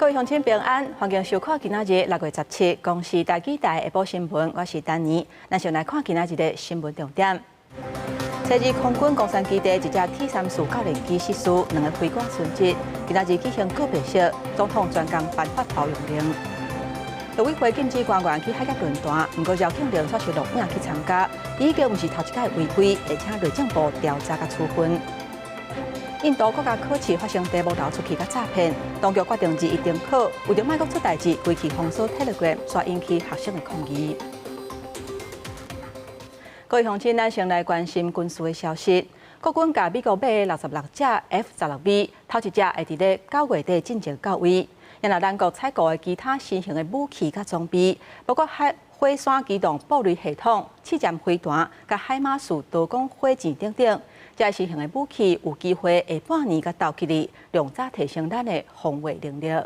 各位鄉親平安，歡迎收看今仔日6月17公視台語台下晡新聞，我是丹妮。咱先來看今仔日的新聞重點。初二空軍岡山基地一隻 T-34教練機失事，兩个飛官殉職。今仔日舉行告別式，總統專工頒發褒揚令。陸委會禁止官員去海峽論壇，毋過饒慶鈴卻是錄影去參加，已經毋是頭一擺違規，會請內政部調查佮處分。印度國家考試發生題目流出去佮詐騙，當局決定二一停考，為著莫閣出代誌，規氣封鎖 Telegram，煞引起學生的抗議。各位鄉親，咱先來關心軍事的消息。國軍共美國買的66隻 F-16V，頭一隻會佇咧9月底進前到位。也若咱國採購的其他新型的武器佮裝備，包括海火山機動布雷系統、刺針飛彈、佮海馬斯多管火箭等等，這新型的武器有機會下半年佮鬥起來，量早提升咱的防衛能力。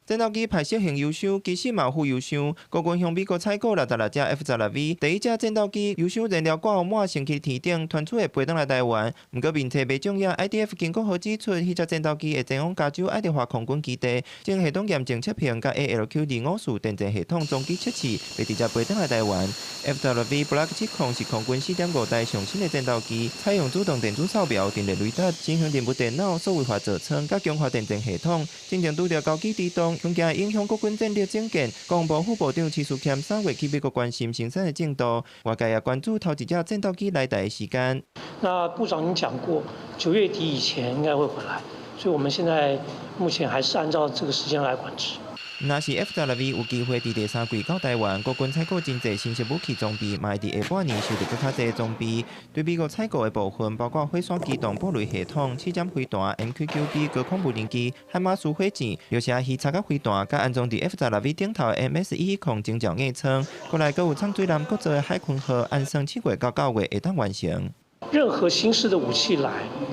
戰鬥機派色型油箱，其實嘛有副油箱。國軍向美國採購66隻 F-16V，第一隻戰鬥機油箱燃料掛滿，升去天頂，傳出會飛轉來台灣。毋過面冊袂重要，IDF 經國號指出，彼隻戰鬥機會前往加州愛德華空軍基地，經系統驗證測評，佮 ALQ-254電戰系統裝機測試，袂直接飛轉來台灣。F-16V Block 70是空軍4.5代上新的戰鬥機，採用主動電子掃描、陣列雷達、新型任務電腦、數位化座艙，佮強化電戰系統，進前拄著高機佇動。恐驚影響國軍戰力整建。國防部副部長徐嗣謙3月去美國關心生產的進度，外界也關注頭一隻戰鬥機來台的時間。那部長已經講過，9月底以前應該會回來，所以我們現在目前還是按照這個時間來管制。若是 F-16V 有機會佇第三季到台灣，國軍採購真濟新式武器裝備，嘛會佇下半年收著閣較濟裝備。對美國採購的部分，包括火山機動布雷系統、刺針飛彈、MQQB 高空無人機、海馬斯火箭、鑰匙魚叉佮飛彈，佮安裝佇 F-16V 頂頭的 MS-110偵照眼艙，過來閣有藏水艦國造的海鯤號，按算7月到9月會當完成。任何新式的武器來，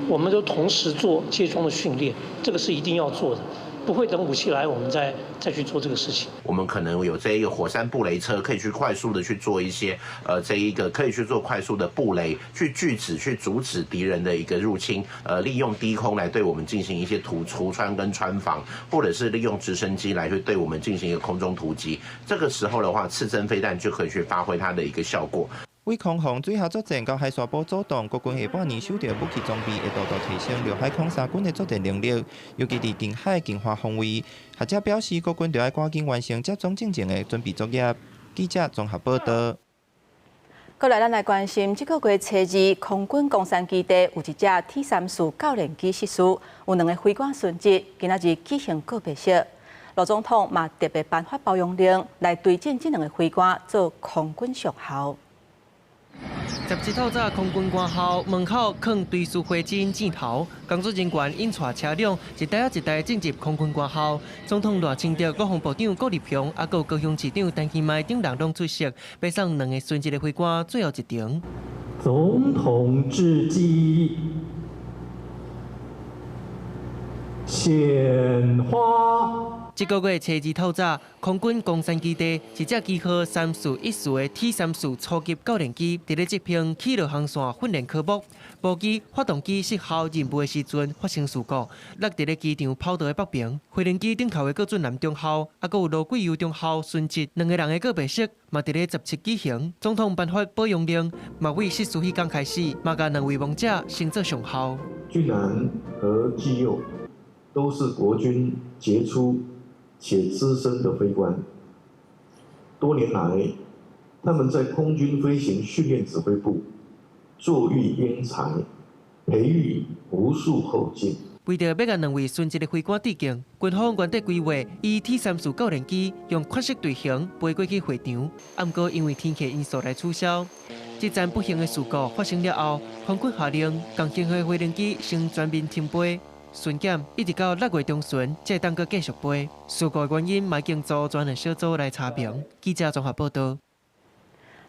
我們都同時做接裝的訓練，這個是一定要做的。不會等武器來，我們再去做這個事情。我們可能有這一個火山布雷車，可以去快速的去做一些，這一個可以去做快速的布雷，去拒止、去阻止敵人的一個入侵。利用低空來對我們進行一些突穿跟穿防，或者是利用直升機來去對我們進行一個空中突擊。這個時候的話，刺針飛彈就可以去發揮它的一個效果。為空防水下作戰佮海沙堡阻擋，國軍下半年收著武器裝備，會大大提升陸海空三軍的作戰能力，尤其佇近海強化防衛。學者表示，國軍著愛趕緊完成接裝進前的準備作業。記者綜合報道。過來，咱來關心，這個月初二，空軍岡山基地有一隻 T-34教練機失事，有兩个飛官殉職，今仔日舉行告別式。盧總統嘛特別頒發褒揚令，來追贈這兩个飛官做空軍上校。 17透早，空軍官校門口囥追思花針箭頭，工作人員引帶車輛一台仔一台進入空軍官校。總統賴清德、國防部長郭立雄，抑閣有高雄市長陳其邁等人攏出席，欲送兩个殉職的飛官最後一程。總統致祭，獻花。這個月初二透早，空軍岡山基地一隻機號3414的 T-34初級教練機，佇咧執行起落航線訓練科目，無機發動機失效任務的時陣發生事故，落佇咧機場跑道的北邊。飛行機頂頭的郭俊南中校，抑閣有盧貴佑中校殉職，兩个人的告別式嘛佇咧17舉行。總統頒發褒揚令，嘛為失事彼工開始，嘛共兩位亡者升做上校。俊南和繼佑都是國軍傑出且資深的飛官，多年來，他們在空軍飛行訓練指揮部作育英才，培育無數後進。為著欲共兩位殉職的飛官致敬，軍方原底規劃以 T-34教練機用快速隊形飛過去會場，毋過因為天氣因素來取消。這樁不幸的事故發生了後，空軍下令共型號飛行機先全面停飛。巡檢一直到6月中旬，才會當閣繼續飛。事故原因嘛已經組專案小組來查明。記者綜合報道。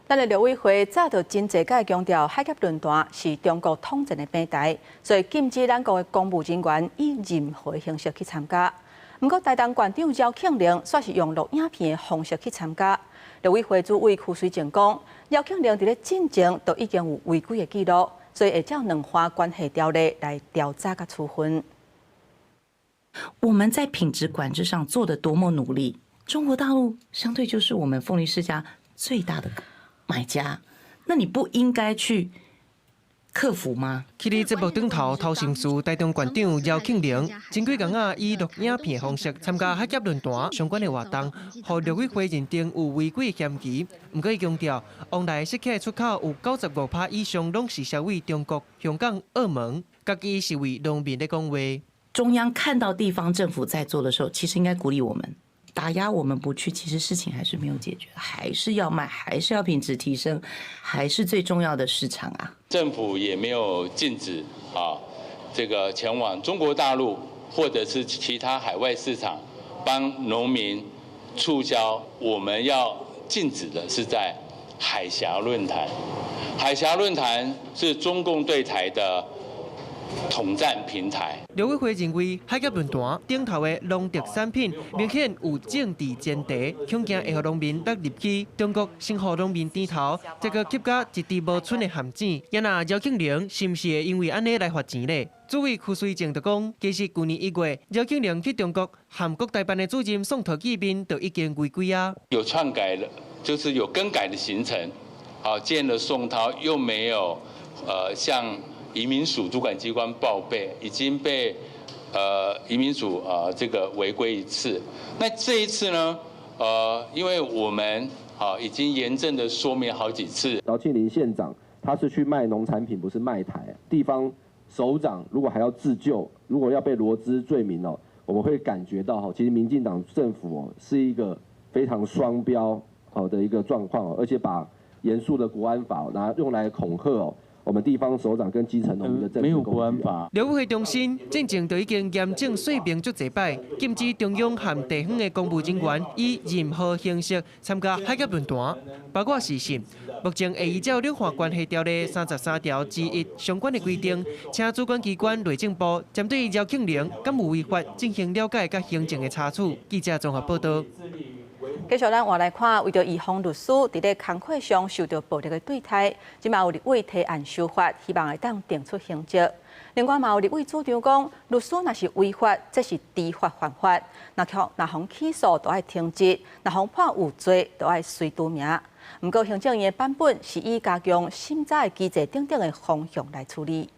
咱的陸委會早就真濟擺強調，海峽論壇是中國統戰的平台，所以禁止咱國的公務人員以任何形式去參加。毋過台東縣長饒慶鈴煞是用錄影片的方式去參加。陸委會主委邱水靜講，饒慶鈴佇咧進前就已經有違規的記錄，所以會照兩岸關係條例來調查佮處分。我們在品質管制上做得多麼努力，中國大陸相對就是我們鳳梨釋迦最大的買家，那你不應該去克服嗎？去佇節目頂頭頭先事台中縣長姚慶鈴，前幾工仔以錄影片方式參加海峽論壇相關的活動，予陸委會認定有違規嫌疑。毋過伊強調，往來釋迦出口有95%以上攏是銷予中國、香港、澳門，家己是為農民咧講話。中央看到地方政府在做的時候，其實應該鼓勵我們，打壓我們不去，其實事情還是沒有解決，還是要賣，還是要品質提升，還是最重要的市場啊。政府也沒有禁止啊，這個前往中國大陸或者是其他海外市場幫農民促銷。我們要禁止的是在海峽論壇，海峽論壇是中共對台的統戰平台。陸委會認為，海峽論壇頂頭的農特產品明顯有政治前提，恐驚會予農民納入去中國，先予農民甜頭，這個吸甲一滴無存的陷阱。也若姚慶鈴是毋是會因為按呢來罰錢咧？主委邱瑞正就講，其實舊年1月，姚慶鈴去中國和國台辦的主任宋濤見面，就已經違規啊。有篡改了，就是有更改的行程，好見了宋濤，又沒有向移民署主管機關報備，已經被移民署啊這個違規一次。那這一次呢？因為我們啊已經嚴正的說明好幾次。姚慶鈴縣長他是去賣農產品，不是賣台。地方首長如果還要自救，如果要被羅織罪名哦，我們會感覺到哈，其實民進黨政府哦是一個非常雙標好的一個狀況，而且把嚴肅的國安法拿用來恐嚇哦。我們地方首長跟基層農民的政治沒有國安法。陸委會重申，進前就已經嚴正說明足濟擺，禁止中央和地方的公務人員以任何形式參加海峽論壇，包括視訊。目前會依照兩岸關係條例33條之1相關的規定，請主管機關內政部針對姚慶鈴敢有違法進行了解佮行政的查處。記者綜合報道。繼續咱換來看，為著預防律師佇咧工課上受著暴力的對待，這馬有立委提案修法，希望會當定出刑責。另外嘛有立委主張講，律師若是違法，這是知法犯法，若予若予起訴，就愛停職；若予判有罪，就愛隨除名。毋過行政院的版本是以加強審查的機制等等的方向來處理。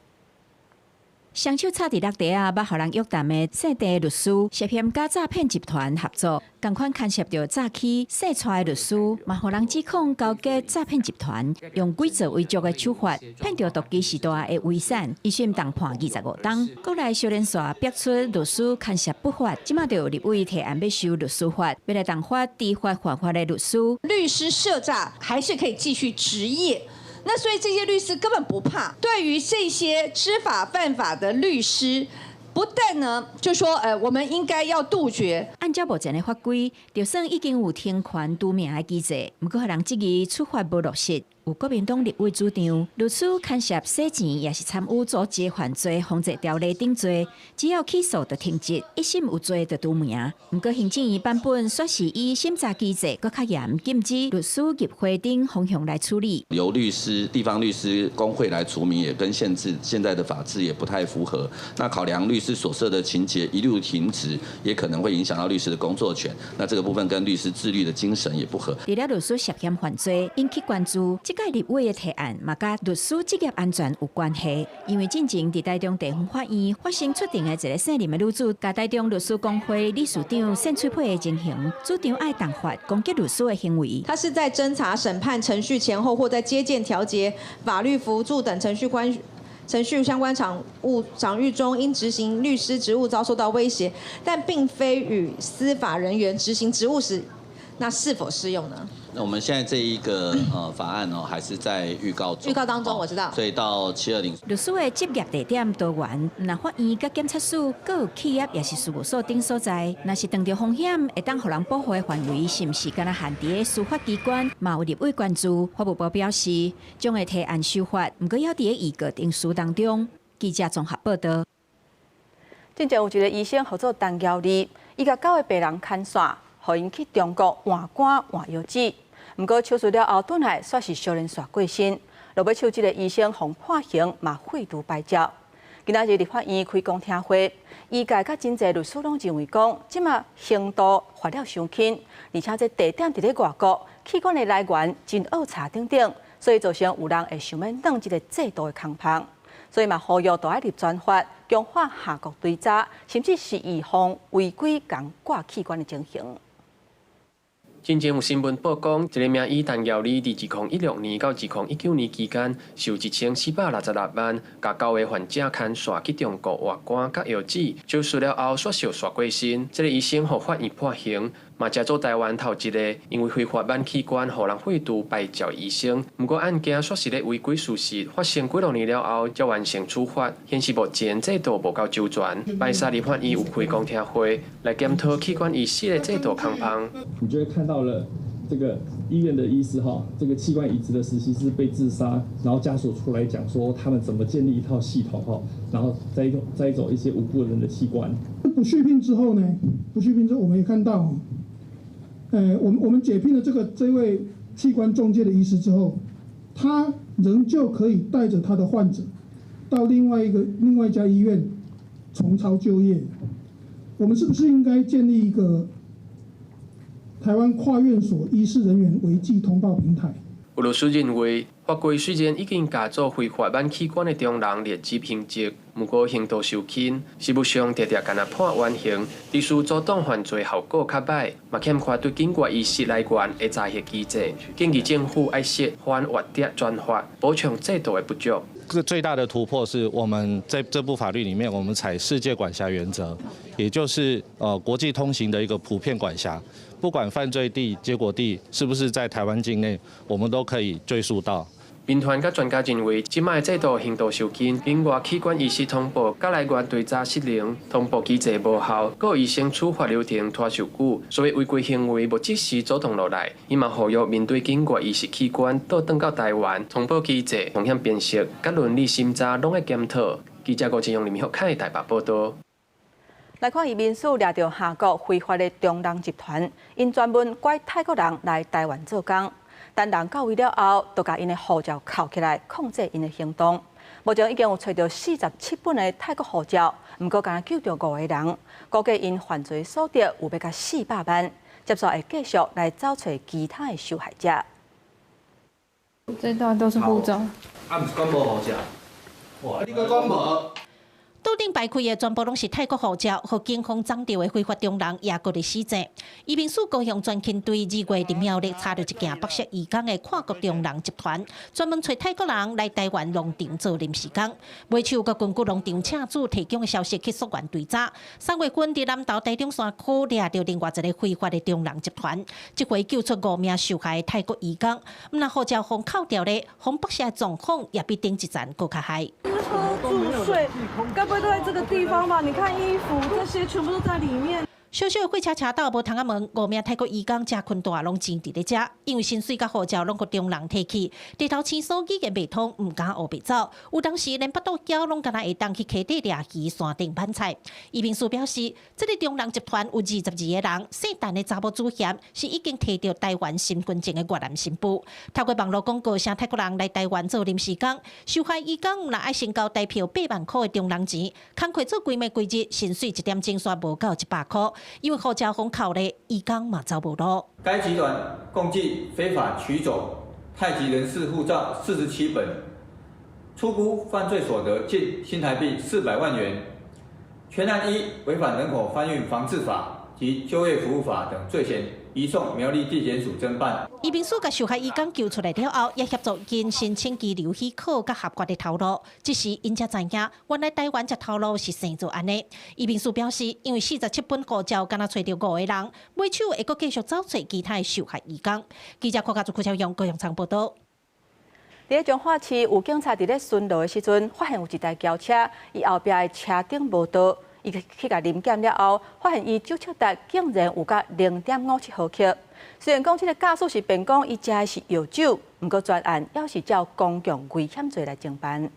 雙手插佇落袋仔，捌予人約談的姓鄭律師，涉嫌佮詐騙集團合作，仝款牽涉著詐欺、性侵的律師，嘛予人指控勾結詐騙集團，用偽造遺囑的手法，騙著讀機時代的遺產，一審重判25冬。國內相連紲逼出律師牽涉不法，這馬就有立委提案欲修律師法，欲來重罰知法犯法的律師。律師涉詐還是可以繼續執業。那所以這些律師根本不怕。對於這些知法犯法的律師，不但呢，就說，我們應該要杜絕。按照目前的法規，就算已經有停權除名的機制，毋過予人質疑處罰無落實。有國民黨立委主張，律師牽涉洗錢，抑是參與組織犯罪防治條例等罪，只要起訴就停職，一審有罪就除名。毋過行政院版本煞是以審查機制閣較嚴，禁止律師入會等方向來處理。由律師、地方律師公會來除名，也跟限制現在的法制也不太符合。那考量律師所涉的情節，一律停職，也可能會影響到律師的工作權。那這個部分跟律師自律的精神也不合。除了律師涉嫌犯罪，引起關注。這屆立委的提案嘛，佮律師職業安全有關係，因為進前佇台中地方法院發生出庭的一个姓林的女子，共台中律師公會理事長扇喙皮的情形，主張愛重罰攻擊律師的行為。他是在偵查、審判程序前後，或在接見、調解、法律扶助等程序關程序相關場務場域中，因執行律師職務遭受到威脅，但並非與司法人員執行職務時，那是否適用呢？那我們現在這一個法案哦，還是在預告中。預告當中，我知道。所以到720。律師的執業地點多元，若法院佮檢察署，閣有企業抑是事務所等所在，若是碰著風險，會當予人保護的範圍，是毋是干焦限佇司法機關？嘛有立委關注，法務部表示，將會提案修法，毋過猶佇咧預告程序當中。記者綜合報道。進前有一个醫生號做陳嬌麗，伊共九个病人牽線，予𪜶去中國換肝換腰子。毋過手術了後，轉來煞是相連紲過身。落尾手這个醫生予判刑，嘛廢除牌照。今仔日立法院開公聽會，醫界佮真濟律師攏認為講，這馬刑度罰了傷輕，而且這地點佇咧外國，器官的來源真惡查等等，所以造成有人會想欲鑽這个制度的空縫。所以嘛，呼籲都愛立專法，強化下國追查，甚至是預防違規共割器官的情形。進前有新聞報講，一个名醫陳耀利，佇2016年到2019年期間，受1466萬，共九个患者牽線去中國換肝佮藥劑，手術了後煞受煞過身。這个醫生予法院判刑，嘛成做台灣頭一个因為非法挽器官予人廢除牌照醫生。毋過案件煞是咧違規事實發生幾落年了後，才完成處罰，顯示目前制度無夠周全。拜三立法院有開公聽會來檢討器官移植的制度空縫。你就會看到了這個醫院的醫師哈，這個器官移植的實習師被自殺，然後家屬出來講說他們怎麼建立一套系統哈，然後摘走一些無辜人的器官。不續聘之後呢？不續聘之後，我們也看到，我們解聘了這位器官中介的醫師之後，他仍舊可以帶着他的患者到另外一家醫院重操舊業。我們是不是應該建立一個台灣跨院所醫事人員違紀通報平台？有律師認為，法規雖然已經共做非法挽器官的中人列入刑責，毋過刑度受輕，實務上常常干焦判緩刑，致使阻擋犯罪效果較䆀，嘛欠缺對境外醫師來源的查核機制。建議政府愛設反挖諜專法，補充制度的不足。這個最大的突破是我們在這部法律裡面，我們採世界管轄原則，也就是國際通行的一個普遍管轄，不管犯罪地、結果地是不是在台灣境內，我們都可以追溯到。民團佮專家認為，這擺制度刑度受輕，境外器官移植通報佮來源追查失靈，通報機制無效，閣醫生處罰流程拖傷久，所以違規行為無即時阻擋落來。伊嘛呼籲面對境外移植器官倒轉到台灣，通報機制、風險辨識佮倫理審查攏愛檢討。記者郭志勇、林明凱台北報導。來看，移民署掠著韓國非法的中人集團，𪜶專門拐泰國人來台灣做工。等人到位了後，就共𪜶的護照扣起來，控制𪜶的行動。目前已經有揣著47本的泰國護照，毋過干焦救著五个人，估計𪜶犯罪所得有欲共400萬。接紲會繼續來走揣其他的受害者。這袋都是護照。啊，毋是講無護照？哇，你閣講無？桌頂擺開的全部攏是泰國護照，予警方掌著的非法中人也閣佇死戰。移民署高雄專勤隊2月佇苗栗查著一件剝削移工的跨國中人集團，專門揣泰國人來台灣農場做臨時工。尾手閣根據農場車主提供的消息去溯源追查。3月份佇南投台中山區掠著另外一个非法的中人集團，這回救出五名受害的泰國移工，毋但護照予扣掉咧，予剝削狀況也比頂一層閣較害。住睡，該不會都在這個地方吧？你看衣服這些全部都在裡面。小小的貨車車斗無窗仔門，五名泰國移工食睏蹛攏擠佇咧遮，因為薪水佮護照攏予中人提去，地頭生疏語言袂通，毋敢烏白走。有當時連腹肚枵攏干焦會當去溪底掠魚、山頂挽菜。移民署表示，這个中人集團有22個人，姓陳的查某主嫌是已經提著台灣身份證的越南新婦。透過網路廣告，請泰國人來台灣做臨時工，受害移工若愛先交台票8萬箍的中人錢，工課做幾暝幾日，薪水一點鐘煞無夠100箍。因為護照予扣咧，移工嘛走無路。該集團共計非法取走泰籍人士護照47本，初估犯罪所得近新台幣400萬元。全案依違反人口販運防制法及就業服務法等罪嫌，移送苗栗地檢署偵辦。移民署共受害移工救出來了後，也協助𪜶申請居留許可佮合法的頭路。只是𪜶才知影，原來台灣這頭路是生做按呢。移民署表示，因為47本護照，干焦揣著五个人，尾手會閣繼續走揣其他的受害移工。記者郭家祖、郭超勇、高雄場報導。佇咧彰化市，有警察佇咧巡邏的時陣，發現有一台轎車，伊後壁的車頂無罩，伊去共臨檢了後，發現伊酒測值竟然有佮0.57毫克。雖然講這个駕駛是辯講伊食的是藥酒，毋過全案猶是照公共危險罪來偵辦。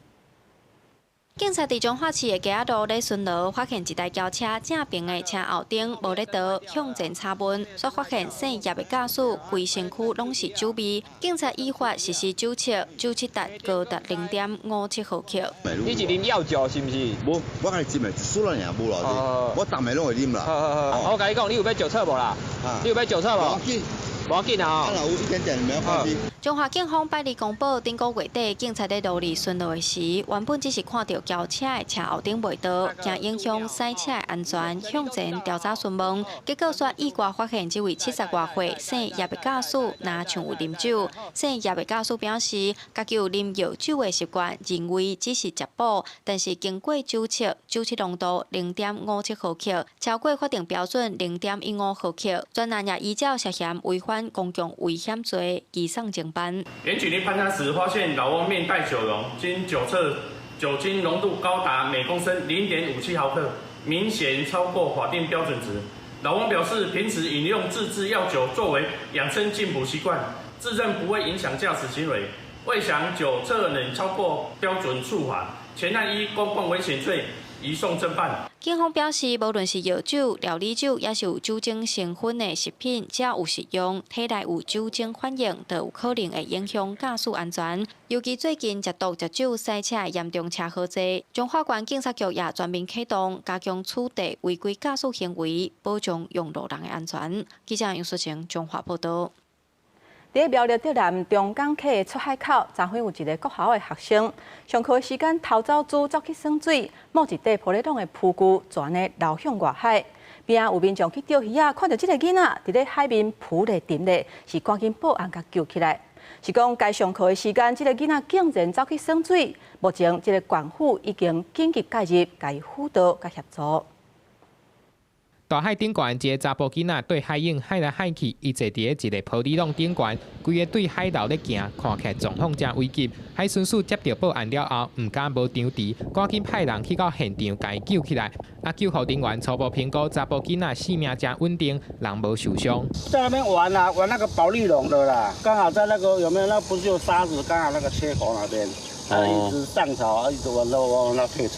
警察佇彰化市的街仔路咧巡邏，發現一台轎車正爿的車後燈無咧著，向前查問，煞發現姓葉的駕駛規身軀攏是酒味。警察依法實施酒測，酒測值高達0.57毫克。你是啉藥酒是毋是？無，我家己斟的，一絲仔爾無啦，我逐暝攏會啉啦。好，我共你講，你有欲酒測無啦？你有欲酒測無？無要緊啊！有一點點沒有關係。彰化警方拜二公布，頂個月底警察佇路裡巡邏的時，原本只是看著轎車的車後燈袂著，驚影響賽車的安全，向前調查詢問，結果煞意外發現這位70外歲姓葉的駕駛，若像有啉酒。姓葉的駕駛表示，家己有啉藥酒的習慣，認為只是食補，但是經過酒測，酒測濃度0.57毫克，超過法定標準0.15毫克，專案也依照涉嫌違反公共危險罪，移送偵辦。員警力盤查時，發現老翁面帶酒容，經酒測酒精濃度高達每公升0.57毫克，明顯超過法定標準值。老翁表示，平時飲用自製藥酒作為養生進補習慣，自認不會影響駕駛行為，未想酒測能超過標準處罰，全案依公共危險罪移送偵辦。警方表示，無論是藥酒、料理酒，抑是有酒精成分的食品，只要有食用，體內有酒精反應，就有可能會影響駕駛安全。尤其最近食毒食酒賽車的嚴重車禍濟，彰化縣警察局也全面啟動，加強處罰違規駕駛行為，保障用路人的安全。記者楊淑晴彰化報導。佇苗栗竹南中港溪出海口，昨昏有一个國校的學生，上課時間偷走珠走去耍水，某一塊玻璃桶的浮具就按呢流向外海。邊仔有民眾去釣魚仔，看著這个囡仔佇咧海面浮咧沉咧，是趕緊報案共救起來。是講該上課的時間，這个囡仔竟然走去耍水。目前這个縣府已經緊急介入，共伊輔導佮協助。大海頂懸一个查埔囡仔綴海湧海來海去，伊坐佇咧一个玻璃浪頂懸，規个對海流咧行，看起來狀況誠危急。海巡署接著報案了後，毋敢無張遲，趕緊派人去到現場共伊救起來。啊，救護人員初步評估，查埔囡仔性命誠穩定，人無受傷。在那邊玩啊，玩那個保麗龍的啦，剛好在那個有沒有？那不是有沙子，剛好那個切口那邊，他一直上潮，一直玩到往那退潮。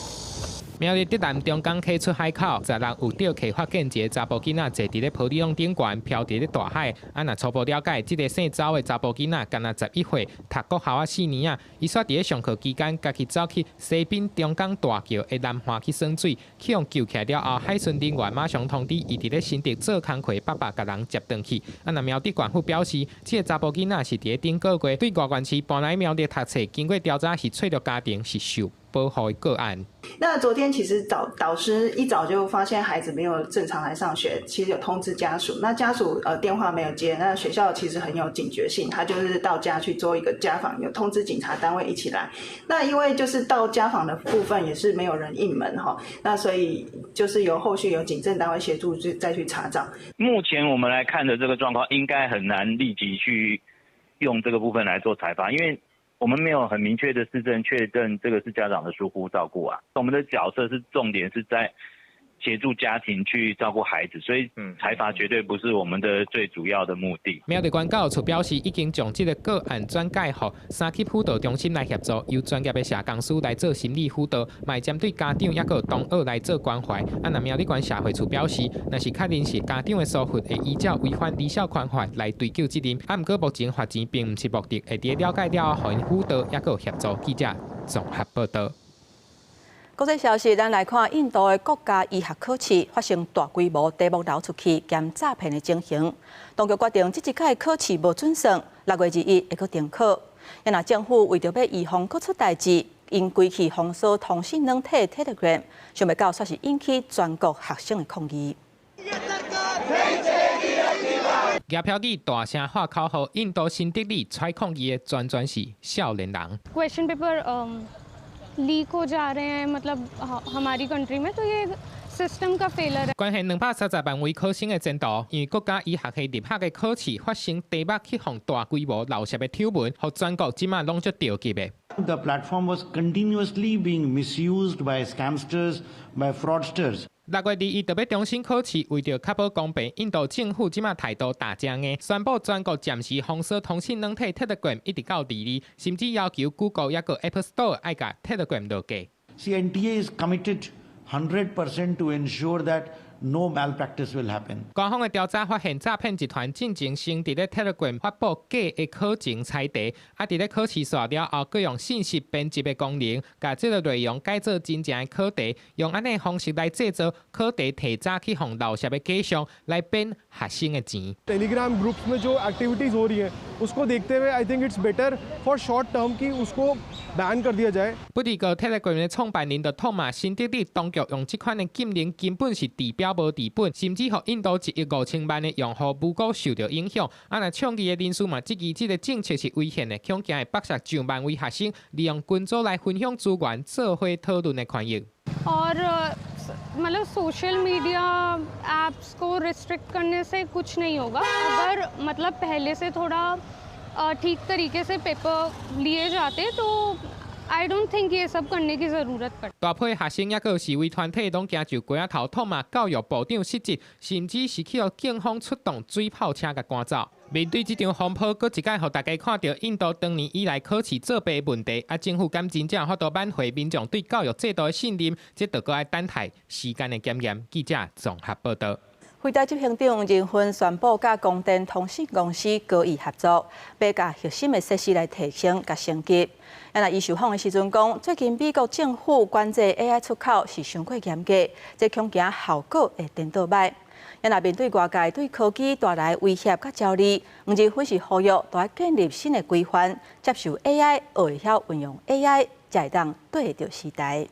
苗栗竹南中港溪出海口，16有釣客發現一个查埔囡仔坐佇咧玻璃浪頂懸，飄佇咧大海。啊，若初步了解，這个姓周的查埔囡仔，敢若11歲，讀國校仔四年仔。伊煞佇咧上課期間，家己走去西濱中港大橋的南岸去耍水，去予救起來了後，海巡人員馬上通知伊佇咧新竹做工課的爸爸，共人接轉去。啊，若苗栗縣府表示，這个查埔囡仔是佇咧頂個月對外縣市搬來苗栗讀冊，經過調查是脆弱家庭，是受保護的個案。那昨天其實導師一早就發現孩子沒有正常來上學，其實有通知家屬，那家屬電話沒有接，那學校其實很有警覺性，他就是到家去做一個家訪，有通知警察單位一起來。那因為就是到家訪的部分也是沒有人應門哈，那所以就是由後續由警政單位協助去再去查找。目前我們來看的這個狀況，應該很難立即去用這個部分來做裁罰，因為我們沒有很明確的事證確認這個是家長的疏忽照顧啊。我們的角色是重點是在協助家庭去照顧孩子，所以裁罰絕對不是我們的最主要的目的。苗栗縣教育處表示，已經將這个個案轉介予三級輔導中心來協助，由專業的社工師來做心理輔導，嘛會針對家長抑閣同學來做關懷。啊，若苗栗縣社會處表示，若是確認是家長的疏忽，會依照違反兒少權法來追究責任。啊，毋過目前罰錢並毋是目的，會佇了解了後，予𪜶輔導抑閣協助。記者綜合報導。國際消息，咱來看印度的國家醫學考試發生大規模題目流出去兼詐騙的情形。當局決定這一屆考試無準算，6月21會閣重考。若政府為著欲預防閣出代誌，𪜶規氣封鎖通訊軟體 Telegram，想袂到煞是引起全國學生的抗議。舉標語大聲喊口號，印度新德里出來抗議的全全是少年人。 Question paper leak हो जा रहे हैं मतलब हमारी कंट्री में तो ये system का failure है。關係230萬位考生的前途，因為國家醫學系入學的考試發生題目去予大規模漏洩的醜聞，予全國這馬攏足著急的。 The platform was continuously being misused by scamsters, by fraudsters. 6月21就欲重新考試，為著確保公平，印度政府這馬態度大正硬，宣布全國暫時封鎖通訊軟體 Telegram，一直到22，甚至要求 Google 抑閣 App Store 愛共 Telegram 落架。See, NTA is committed 100% to ensure that no malpractice will happen. 官方的調查發現，詐騙集團進前先佇咧 Telegram 發布假的考程彩題，啊，佇咧考試煞了後，閣用信息編輯的功能，共這个內容改做真正的考題，用按呢方式來製造考題，提早去予漏攝的假象，來騙學生的錢。 Telegram groups में जो activities हो रही है, उसको देखते हुए I think it's better for short term कि उसको बैन कर दिया जाए。不過，Telegram 的創辦人就痛罵新德里當局用這款的禁令根本是治標無治本，甚至予印度1億5千萬的用戶無辜受著影響。啊，若倡議的人士嘛質疑這个政策是違憲的，恐驚會剝削上萬位學生利用群組來分享資源、做伙討論的權益。 और मतलब social media apps को रिस्ट्रिक्ट करने से कुछ नहीं होगा। अगर मतलब पहले से थोड़ा ठीक तरीके से पेपर लिए जाते तो I don't think ये सब करने की ज़रूरत पड़ती。大批學生抑閣示威團體攏驚就街仔頭痛罵教育部長失職，甚至是去予警方出動水炮車共趕走。面對這場風波，閣一擺予大家看著印度長年以來考試作弊問題，啊，政府敢真正有法度挽回民眾對教育制度的信任？這著閣愛等待時間的檢驗。記者綜合報導。輝達執行長黃仁勳宣布，佮光電通信公司高意合作，欲共核心的設施來提升佮升級。啊，若伊受訪的時陣講，最近美國政府管制 AI 出口是傷過嚴格，這恐驚效果會顛倒䆀。啊，若面對外界對科技帶來威脅佮焦慮，黃仁勳是呼籲著愛建立新的規範，接受 AI，學會曉運用 AI，才會當對得著時代。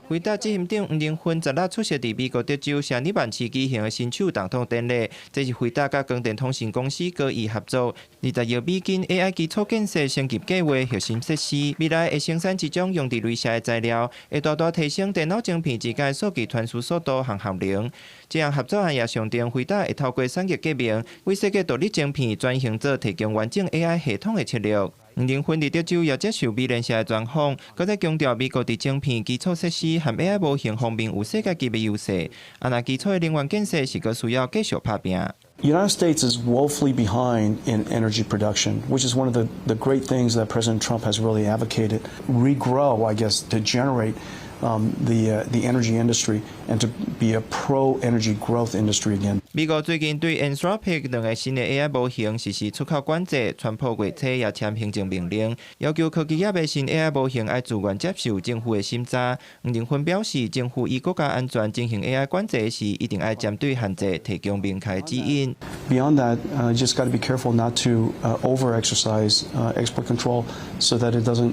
輝達執行長黃仁勳16出席佇美國德州晟爾曼市舉行的新手總統典禮，這是輝達佮光電通信公司高意合作，20億美金 AI 基礎建設升級計畫核心設施，未來會生產一種用佇鐳射的材料，會大大提升電腦晶片之間數據傳輸速度和效能。這項合作案也象徵輝達會透過產業革命，為世界獨立晶片轉型做提供完整 AI 系統的策略。黃仁勳佇德州也接受美聯社的專訪，閣再強調美國佇晶片基礎設施和 AI 模型方面有世界級的優勢。啊，若基礎的能源建設是閣需要繼續拍拚。 The United States is woefully behind in energy production, which is one of the great things that President Trump has really advocated. Regrow, I guess, to generate the energy industry and to be a pro-energy growth industry again. 美國最近對 Anthropic 兩个新的 AI 模型實施出口管制，川普月初也簽行政命令，要求科技業的新 AI 模型愛自願接受政府的審查。黃仁勳表示，政府以國家安全進行 AI 管制時，一定愛針對限制提供明確指引。 Beyond that, you just got to be careful not to over-exercise export control so that it doesn't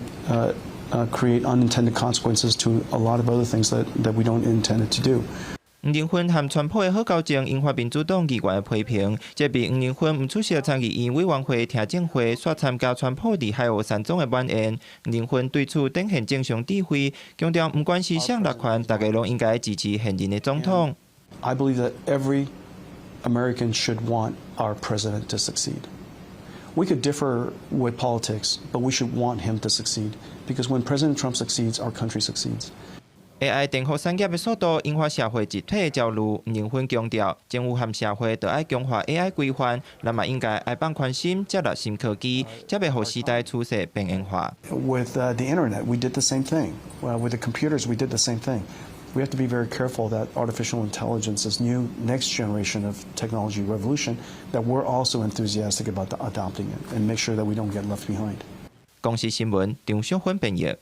create unintended consequences to a lot of other things that we don't intend it to do. 黃仁勳和川普的好交情引發民主黨議員的批評，這邊黃仁勳毋出席參議院委員會聽證會，煞參加川普佇海湖山莊的晚宴。黃仁勳對此展現正常智慧，強調毋管是誰落權，大家攏應該支持現任的總統。 I believe that every American should want our president to succeed. We could differ with politics, but we should want him to succeed because when President Trump succeeds, our country succeeds. AI 顛覆產業的速度引發社會集體的焦慮。黃仁勳強調，政府和社會著愛強化 AI 規範，咱嘛應該愛放寬心，接納新科技，才袂予時代趨勢邊緣化。 With the internet, we did the same thing. With the computers, we did the same thing. We have to be very careful that artificial intelligence, this new next generation of technology revolution, that we're also enthusiastic about adopting it and make sure that we don't get left behind. 公視新聞張淑芬編譯。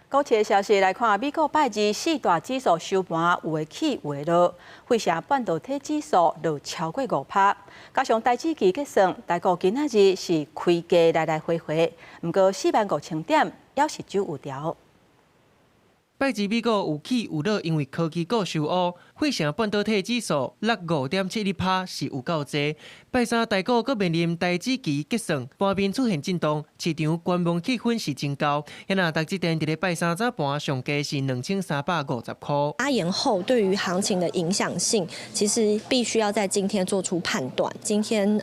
股市的消息來看，美股拜二四大指數收盤有的起有的落，費城半導體指數落超過5%，加上台指期結算，台股今仔日是開低來來回回，毋過45,000點猶是走有條。拜二美股有起有落，因為科技股受烏，費城半導體指數落5.71%，是有夠濟。拜三台股閣面臨台指期結算，盤面出現震盪，市場觀望氣氛是真高。遐若台積電佇咧拜三早盤上低是2350塊。拉延後對於行情的影響性，其實必須要在今天做出判斷。今天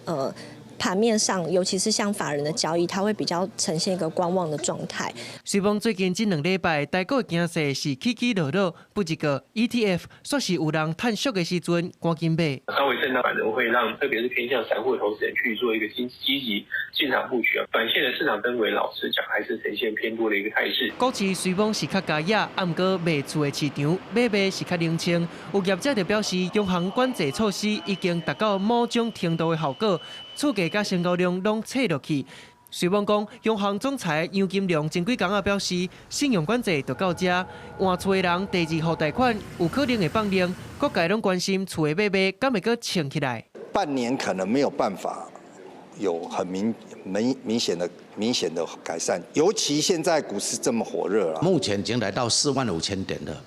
盤面上，尤其是像法人的交易，它會比較呈現一個觀望的狀態。雖罔最近這兩禮拜，台股的形勢是起起落落，不過 ETF 煞是有人趁俗的時陣趕緊買。稍微震盪反而會讓，特別是偏向散戶的投資人去做一個積極進場布局啊。短線的市場氛圍，老實講，還是呈現偏多的一個態勢。股市雖罔是較佳野，啊，毋過賣厝的市場買賣是較冷清。有業者就表示，央行管制措施已經達到某種程度的效果，厝價佮成交量攏切落去。雖罔講，央行總裁楊金龍前幾工仔表示，信用管制就到這，換厝的人第二筆貸款有可能會放冗，各界攏關心厝的買賣敢會閣衝起來。半年可能沒有辦法有很明顯的改善，尤其現在股市這麼火熱了。目前已經來到4萬5千點了，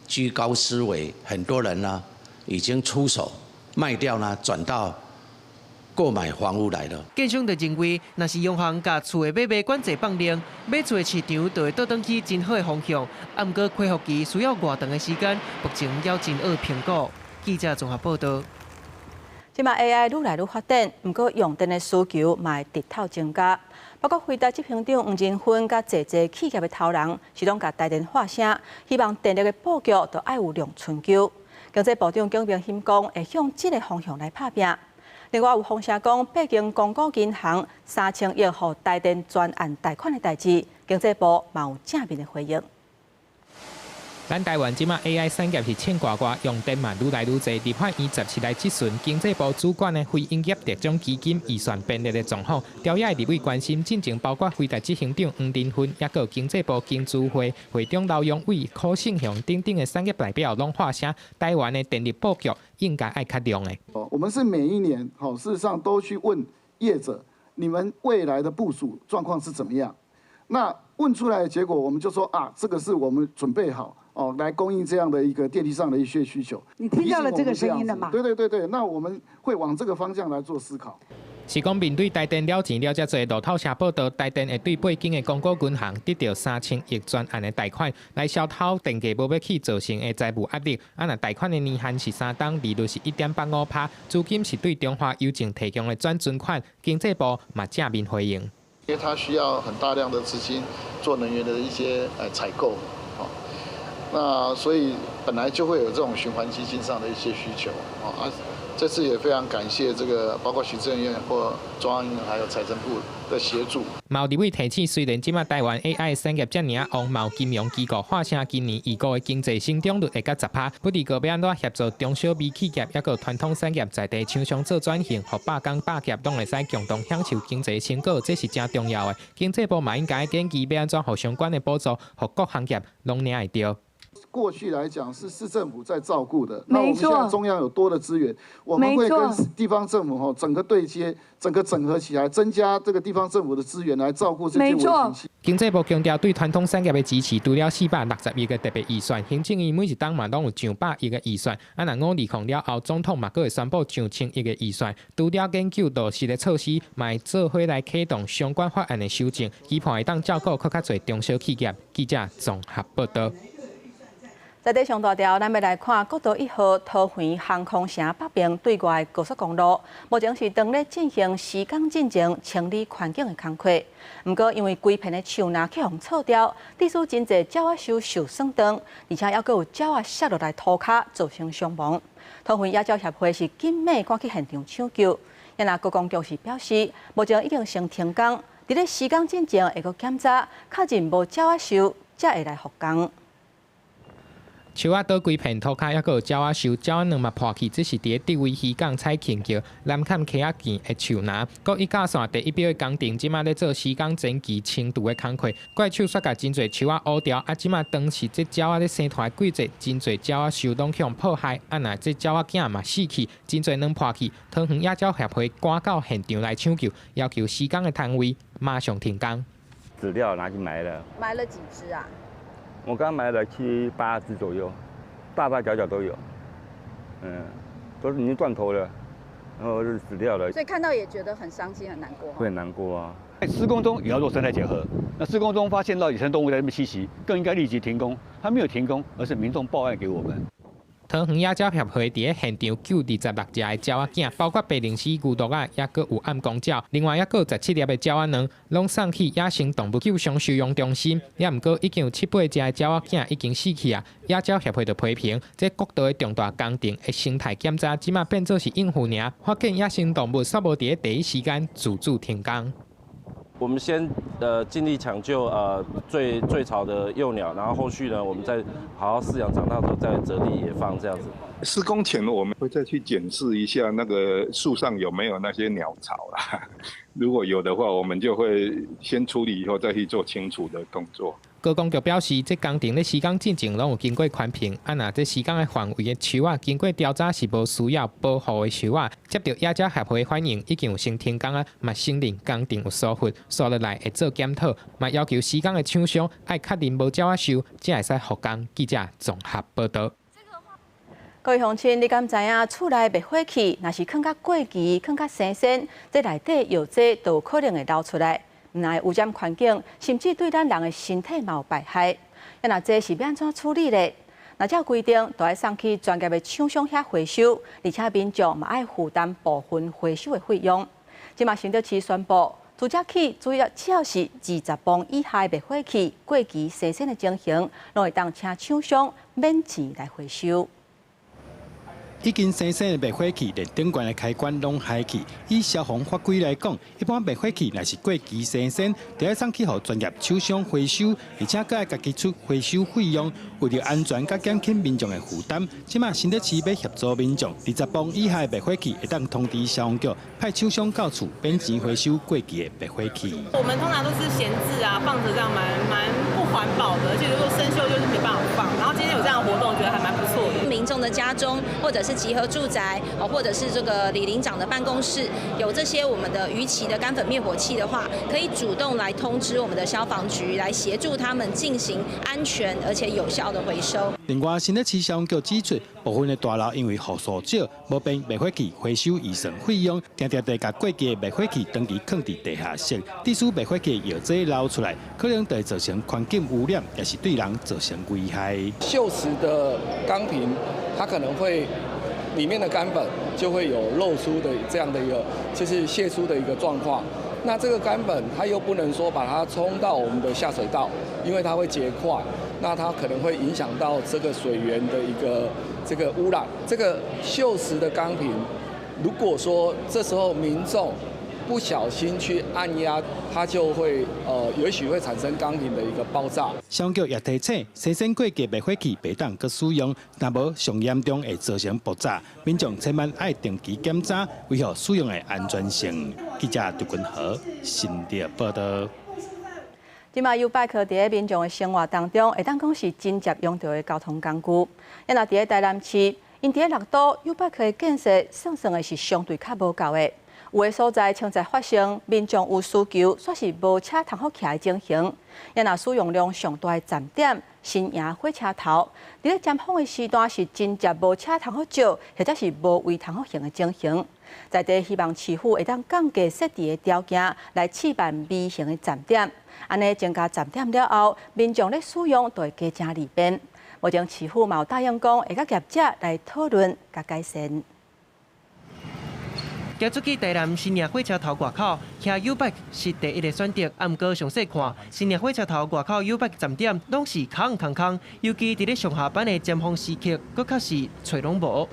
居高思危，很多人呢已經出手賣掉呢，轉到購買房屋來了。建商就認為，若是央行共厝的買賣管制放冗，買厝的市場就會倒轉去真好的方向。啊，毋過恢復期需要偌長的時間，目前猶真愛評估。記者綜合報道。這馬 AI 愈來愈發展，毋過用電的需求嘛會直透增加。包括輝達執行長黃仁勳佮濟濟企業的頭人，是攏共台電喊聲，希望電力的布局都愛有量春秋。經濟部長蔣明鑫講，會向這个方向來拍拚。另外有風聲講，北京公股銀行3000億予台電專案貸款的代誌，經濟部嘛有正面的回應。咱台灣這馬 AI 產業是衝掛掛，用電嘛愈來愈濟。立法院17來質詢經濟部主管的非營業特種基金預算編列的狀況，朝野立委關心進前包括輝達執行長黃仁勳，抑閣經濟部經資會會長劉揚偉、柯勝雄等等的產業代表，攏喊聲台灣的電力布局應該愛較量的。我們是每一年，好，事實上都去問業者，你們未來的部署狀況是怎麼樣？那問出來的結果，我們就說啊，這個是我們準備好。哦，來供應這樣的一個電力上的一些需求。你聽到了這個聲音了嗎？對對對對，那我們會往這個方向來做思考。是講面對台電了錢了遮濟，路透社報導，台電會對背景的公股銀行得著3000億專案的貸款，來消透電價無欲起造成的財務壓力。啊，若貸款的年限是3冬，利率是1.85%，資金是對中華郵政提供的轉存款。經濟部嘛正面回應。因為它需要很大量的資金做能源的一些採購。那所以本來就會有這種循環基金上的一些需求啊，這次也非常感謝這個包括行政院或中央銀行還有財政部的協助。嘛有立委提醒，雖然這馬台灣 AI 產業遮爾仔旺，嘛有金融機構喊聲今年預估的經濟成長率會佮10%，不離閣欲按怎協助中小微企業，抑閣傳統產業在地廠商做轉型，予百工百業攏會使共同享受經濟成果，這是誠重要的。經濟部嘛應該建議欲按怎予相關的補助，予各行業攏領會著。過去來講是市政府在照顧的，那我們現在中央有多的資源，我們會跟地方政府整個對接，整個整合起來，增加這個地方政府的資源來照顧這些微型企業。經濟部強調對傳統產業的支持，除了460億的特別預算，行政院每一冬嘛攏有上百億的預算。啊，若520了後，總統嘛閣會宣布上千億的預算。除了研究落實的措施，嘛會做伙來啟動相關法案的修正，期盼會當照顧閣較濟中小企業。記者綜合報導。在這上大條，咱欲來看國道1號桃園航空城北邊對外高速公路，目前是當咧進行施工進前清理環境的工課。毋過因為規片的樹林去予銼掉，致使真濟鳥仔獸受損傷，而且猶閣有鳥仔摔落來塗跤，造成傷亡。桃園野鳥協會是緊馬趕去現場搶救，啊若觀光局是表示，目前已經先停工，佇咧施工進前會閣檢查，確認無鳥仔獸，才會來復工。樹仔倒規片塗跤，猶閣有鳥仔獸，鳥仔卵嘛破去，這是佇咧竹圍漁港彩慶橋南崁溪仔墘的樹林。國一甲線第一標的工程，這馬咧做施工前期清除的工課。怪手煞共真濟樹仔烏掉，啊，這馬當時這鳥仔咧生湠的季節，真濟鳥仔獸攏予破害，啊，若這鳥仔囝嘛死去，真濟卵破去。桃園野鳥協會趕到現場來搶救，要求施工的單位馬上停工。死掉拿去埋了。埋了幾隻啊？我剛埋了七八隻左右，大大小小都有，都是已經斷頭了，然後就死掉了。所以看到也覺得很傷心、很難過。會很難過啊！在施工中也要做生態檢核。那施工中發現到野生動物在那邊棲息，更應該立即停工。他沒有停工，而是民眾報案給我們。桃園野鳥協會佇咧現場救26隻的鳥仔囝，包括白鷺鷥、牛鹿仔，抑閣有暗光鳥，另外抑閣有17粒的鳥仔卵，攏送去野生動物救傷收容中心。抑毋過已經有七八隻的鳥仔囝已經死去啊！野鳥協會就批評，這國道的重大工程的生態檢查，這馬變做是應付爾，發現野生動物煞無佇咧第一時間自主停工。我們先盡力搶救最最巢的幼鳥，然後後續呢，我們再好好飼養，長大之後再擇地野放這樣子。施工前我們會再去檢視一下那個樹上有沒有那些鳥巢啦，如果有的話，我們就會先處理以後再去做清除的動作。高工局表示，這工程咧施工進前攏有經過環評，啊若這施工的範圍的樹仔經過調查是無需要保護的樹仔，接著野鳥協會反映已經有先停工啊，嘛承認工程有疏忽，紲落來會做檢討，嘛要求施工的廠商愛確認無鳥仔鏽，才會使復工。記者綜合報導。各位鄉親，你敢知影厝內滅火器若是囥較過期、囥較生鉎，這內底藥劑都有可能會流出來，毋但會污染環境，甚至對咱人的身體嘛有敗害。啊，若這是欲按怎處理咧？若照規定，都愛送去專業的廠商遐回收，而且民眾嘛愛負擔部分回收的費用。這馬新竹市宣布，自這起主要只要是20磅以下的滅火器過期生鉎的情形，攏會當請廠商免錢來回收。已經生鏽的滅火器，連頂懸的開關攏害去。以消防法規來講，一般滅火器若是過期生鏽，就愛送去予專業廠商回收，而且閣愛家己出回收費用。為著安全佮減輕民眾的負擔，這馬新竹市欲協助民眾，20磅以下的滅火器會當通知消防局派廠商到厝免錢回收過期的滅火器。我們通常都是閒置啊，放著這樣蠻蠻不環保的，而且如果生鏽就是沒辦法放。然後今天有這樣的活動，覺得還蠻不錯的。民眾的家中或者是集合住宅哦，或者是這個里鄰長的辦公室，有這些我們的逾期的乾粉滅火器的話，可以主動來通知我們的消防局，來協助他們進行安全而且有效的回收。另外，新竹市消防局指出，部分的大樓因為戶數少，無便滅火器回收預算費用，定定地共過期的滅火器長期囥佇地下室，致使滅火器藥劑流出來，可能會造成環境污染，也是對人造成危害。鏽蝕的鋼瓶，它可能會裡面的乾粉就會有漏出的這樣的一個，就是洩出的一個狀況。那這個乾粉它又不能說把它沖到我們的下水道，因為它會結塊，那它可能會影響到這個水源的一個這個污染。這個鏽蝕的鋼瓶，如果說這時候民眾不小心去按壓，它就會也許會產生鋼瓶的一個爆炸。消防局也提醒，生鏽過期滅火器袂當閣使用，若無上嚴重會造成爆炸。民眾千萬愛定期檢查，維護使用的安全性。記者劉君豪新竹報導。這馬 YouBike 佇咧民眾的生活當中，會當講是真捷用著的交通工具。啊，若佇咧台南市，𪜶佇咧六都 YouBike 的建設，算算的是相對較無夠的。有的所在曾在發生民眾有需求，煞是無車通好騎的情形。啊，若使用量上大的站點，新營火車頭，佇咧尖峰的時段是真正無車通好借，或者是無位通好行的情形。在地希望市府會當降低設置的條件，來試辦微型的站點。按呢增加站點了後，民眾咧使用就會加誠利便。目前市府嘛有答應講，會佮業者來討論佮改善。行出去台南新營火車頭外口，騎 YouBike 是第一个選擇。啊，毋過詳細看，新營火車頭外口 YouBike 站點攏是空空空，尤其佇咧上下班的尖峰時刻，閣較是揣攏無。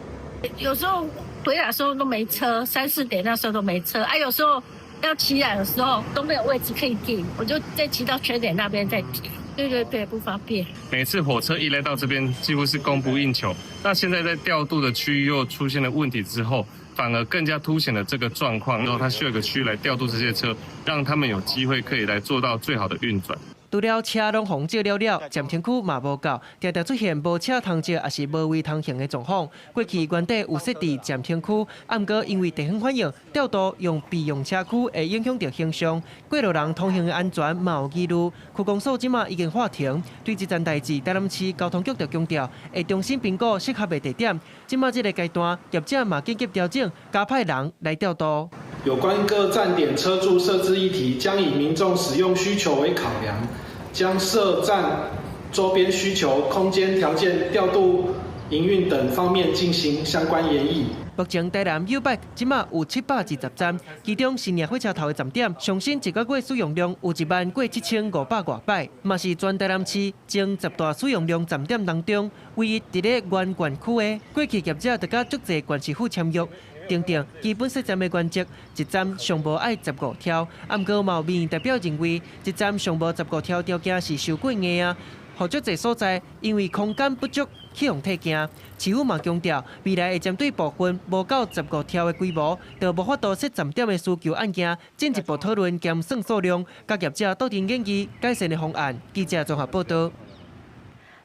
有時候回來的時候都沒車，三四點那時候都沒車。啊，有時候要騎來的時候都沒有位置可以停，我就再騎到全聯那邊再停。對對對，不方便。每次火車一來到這邊，幾乎是供不應求。那現在在調度的區域又出現了問題之後，反而更加凸顯了這個狀況。然後它需要一個區域來調度這些車，讓他們有機會可以來做到最好的運轉。除了車攏予借了了，站停區嘛無夠，定定出現無車通借，抑是無位通行的狀況。過去原底有設置站停區，啊，毋過因為地方反映調度用備用車區會影響著形象，過路人通行的安全嘛有疑慮。區公所這馬已經喊停，對這件代誌，台南市交通局就強調會重新評估適合的地點。這馬這个階段，業者嘛緊急調整，加派人來調度。有關各站點車柱設置議題，將以民眾使用需求為考量，將設站周邊需求、空間條件調度營運等方面進行相關研議。目前台南 YouBike 這馬有720站，其中新營火車頭的站點，上新一個月使用量有1萬過7500外擺，嘛是全台南市前十大使用量站點當中唯一佇咧原縣區的。過去業者就佮足濟縣市府簽約，訂定基本設站的原則，一站上無愛15條。啊，毋過嘛有民意代表認為，一站上無十五條條件是傷過硬啊。予足濟所在，因為空間不足，去予退行。市府嘛強調，未來會針對部分無夠十五條的規模，就無法度設站點的需求案件，進一步討論兼算數量，佮業者鬥陣研議改善的方案。記者綜合報道。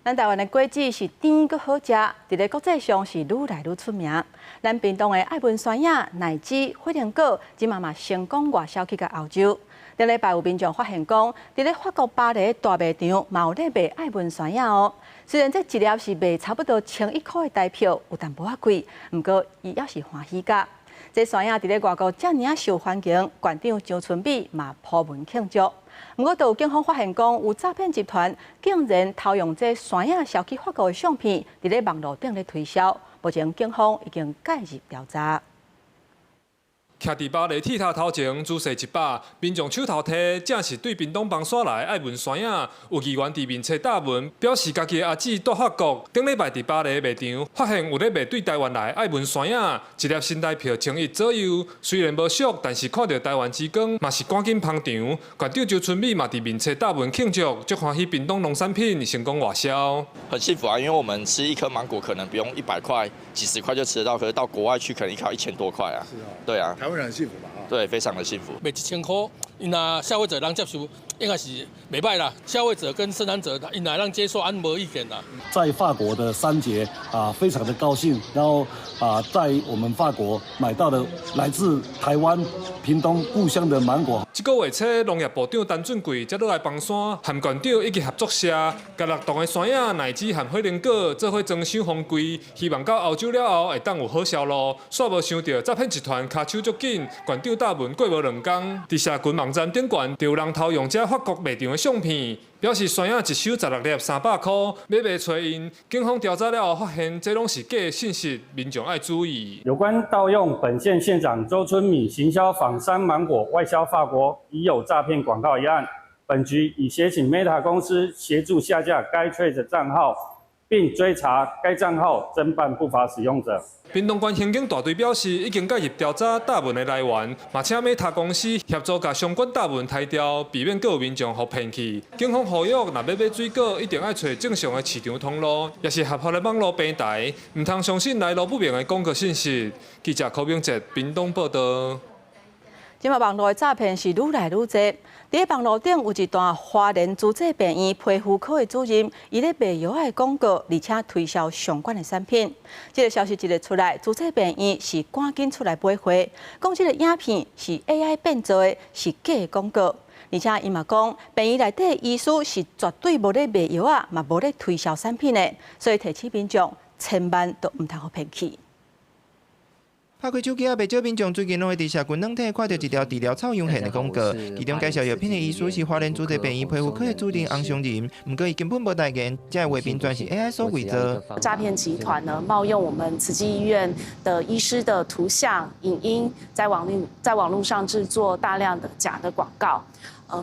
咱台灣的果子是甜閣好食，佇咧國際上是愈來愈出名。咱屏東的愛文山仔、奶子、火龍果，這馬嘛成功外銷去共歐洲。頂禮拜有民眾發現講，佇咧法國巴黎大賣場嘛有咧賣愛文山仔哦。雖然這一粒是賣差不多1100塊的台票，有淡薄仔貴，毋過伊猶是歡喜甲。這山仔佇咧外國遮爾仔受歡迎，縣長張春美嘛鋪文慶祝。毋過，都有警方發現講，有詐騙集團竟然偷用這山仔銷去法國的相片，佇咧網路頂咧推銷。目前警方已經介入調查。徛佇巴黎鐵塔頭前，姿勢一擺，民眾手頭提，正是對屏東枋山來愛文山仔。有議員佇面冊貼文，表示家己的阿姊蹛法國，頂禮拜佇巴黎賣場發現有咧賣對台灣來愛文山仔，一粒新台票1100左右。雖然無俗，但是看著台灣之光，嘛是趕緊捧場。縣長周春米嘛佇面冊貼文慶祝，足歡喜屏東農產品成功外銷。很幸福啊，因為我們吃一顆芒果可能不用100塊，幾十塊就吃得到，可是到國外去可能一顆1000多塊啊。是哦。對啊。台灣人很幸福吧？對，非常的幸福。賣1000塊，𪜶若消費者能接受，應該是袂䆀啦。消費者跟生產者，𪜶若能接受，𪜶無意見啦。在法國的三節啊，非常的高興，然後啊，在我們法國買到了來自台灣屏東故鄉的芒果。這個月初，農業部長陳俊貴才落來枋山，和縣長以及合作社，共六棟的山仔、奶子和火龍果做伙裝箱封櫃，希望到歐洲了後會當有好銷路。煞無想著詐騙集團跤手足緊，縣長貼文過無兩工，佇社群網站頂懸，就有人偷用這法國賣場的相片，表示山仔一箱16粒300塊，欲賣揣𪜶。警方調查了後發現，這攏是假信息，民眾愛注意。有關盜用本縣縣長周春米行銷仿山芒果外銷法國，疑有詐騙廣告一案，本局已協請 Meta 公司協助下架該 Threads 帳號，並追查該帳號偵辦不法使用者。屏東縣刑警大隊表示，已經介入調查貼文的來源，嘛請 Meta 公司協助共相關貼文刣掉，避免閣有民眾予騙去。警方呼籲，若欲買水果，一定愛揣正常的市場通路，抑是合法的網路平台，毋通相信來路不明的廣告信息。記者柯明哲屏東報道。這馬網路的詐騙是愈來愈濟。佇咧網路頂有一段花蓮慈濟病院皮膚科的主任，伊咧賣藥仔的廣告，而且推銷相關的產品。這個消息一出來，慈濟病院是趕緊出來駁回，講這個影片是 AI 變做的，是假的廣告。而且伊嘛講，病院內底的醫師是絕對無咧賣藥仔，嘛無咧推銷產品的，所以提醒民眾千萬都毋通予騙去。拍開手機仔，袂少民眾最近攏會佇社群軟體看著一條治療臭氧腺的廣告，其中介紹藥品的醫師是花蓮慈濟病院皮膚科的主任洪松仁，毋過伊根本無代言，這個畫面全是 AI 所偽造。詐騙集團呢，冒用我們慈濟醫院的醫師的圖像、影音，在網路上製作大量的假的廣告。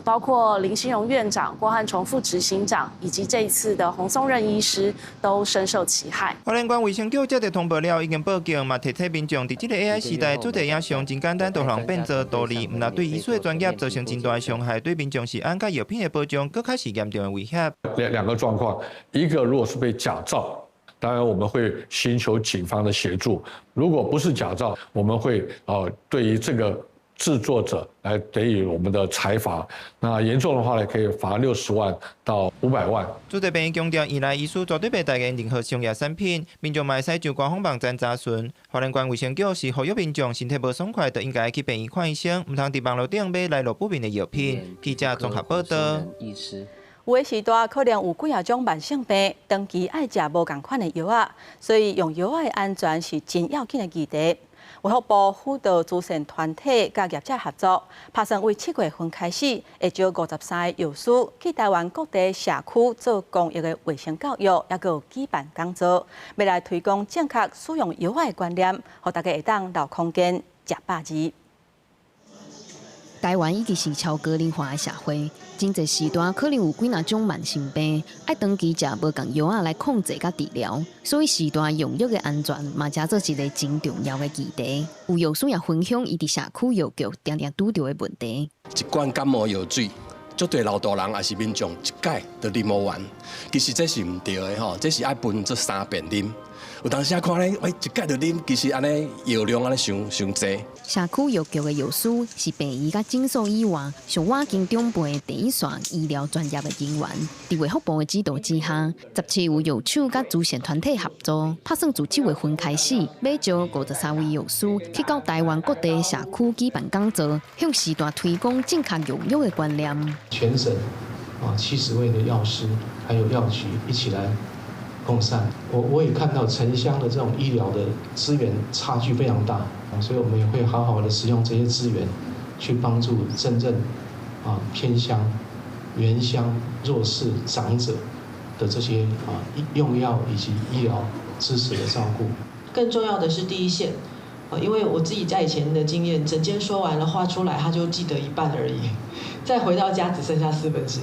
包括林新榮院長、郭漢崇副執行長，以及這一次的洪松任醫師，都深受其害。花蓮縣衛生局接著通報了，已經報警，嘛提醒民眾，佇這個 AI 時代，做影像真簡單，就予人變做圖利，毋但對醫師的專業造成真大的傷害，對民眾食安佮藥品的保障，閣較是嚴重的威脅。兩個狀況，一個如果是被假造，當然我們會尋求警方的協助；如果不是假造，我們會對於這個製作者來給予我們的裁罰，那嚴重的話呢，可以罰60萬到500萬。慈濟病院強調，院內醫師絕對袂代言任何商業產品，民眾嘛會使上官方網站查詢。花蓮縣衛生局是呼籲民眾身體無爽快，就應該去病院看醫生，毋通佇網路頂買來路不明的藥品。記者綜合報道。有的時代可能有幾仔種慢性病，長期愛食無仝款的藥仔，所以用藥仔的安全是真要緊的議題。衛福部輔導慈善團體佮業者合作，拍算為7月份開始，會招53個藥師去台灣各地社區做公益的衛生教育，抑閣有舉辦講座，欲來推廣正確使用藥仔的觀念，予大家會當留康健、食百二。台灣已經是超高齡化的社會，真濟時段可能有幾若種慢性病，愛長期食無仝藥仔來控制佮治療，所以時段用藥的安全嘛，成做一个真重要的議題。有藥師也分享伊佇社區藥局定定拄著的問題。一罐感冒藥水，足濟老大人抑是民眾一擺就啉予完，其實這是毋對的吼，這是愛分做三遍啉。有當時啊看咧，喂，一擺就啉，其實按呢藥量按呢傷傷濟。社區藥局的藥師是病院佮診所以外上倚近長輩的第一線醫療專業的人員。佇衛福部的指導之下，17位藥手佮慈善團體合作，拍算自7月份開始，欲招53位藥師去到台灣各地社區舉辦講座，向時代推廣正確用藥的觀念。全省啊70位的藥師還有藥局一起來共善。我也看到城鄉的這種醫療的資源差距非常大，所以我們也會好好的使用這些資源，去幫助真正啊偏鄉、原鄉弱勢長者的這些啊用藥以及醫療支持的照顧。更重要的是第一線，因為我自己在以前的經驗，診間說完了話出來，他就記得一半而已，再回到家只剩下1/4。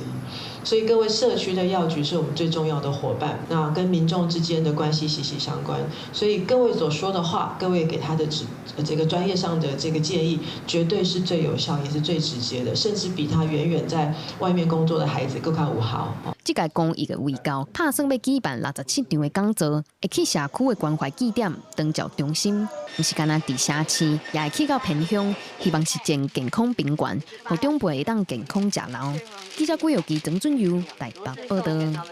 所以各位社區的藥局是我們最重要的夥伴，那跟民眾之間的關係息息相關。所以各位所說的話，各位給他的指這個專業上的這個建議，絕對是最有效，也是最直接的，甚至比他遠遠在外面工作的孩子更加有效。這屆公益的衛教，拍算欲舉辦67場的講座，會去社區的關懷據點、長照中心，毋是干焦佇城市，也會去到偏鄉，希望實踐健康平權，予長輩會當健康食老。記者郭玉基、曾俊佑台北報道。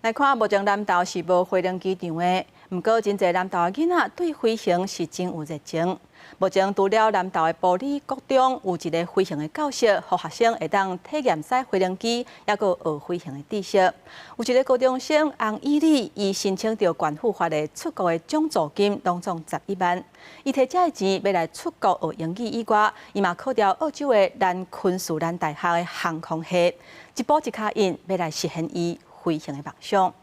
來看，目前南投是無飛行機場的，毋過真濟南投的囡仔對飛行是真有熱情。目前除了南投的埔里國中有一个飛行的教室，予學生會當體驗駛飛行機，抑閣學飛行的知識。有一个高中生洪以禮，伊申請著縣府發的出國的獎助金，攏總11萬。伊提這个錢欲來出國學英語以外，伊嘛考著澳洲的南昆士蘭大學的航空系，一步一跤印，欲來實現伊飛行的夢想。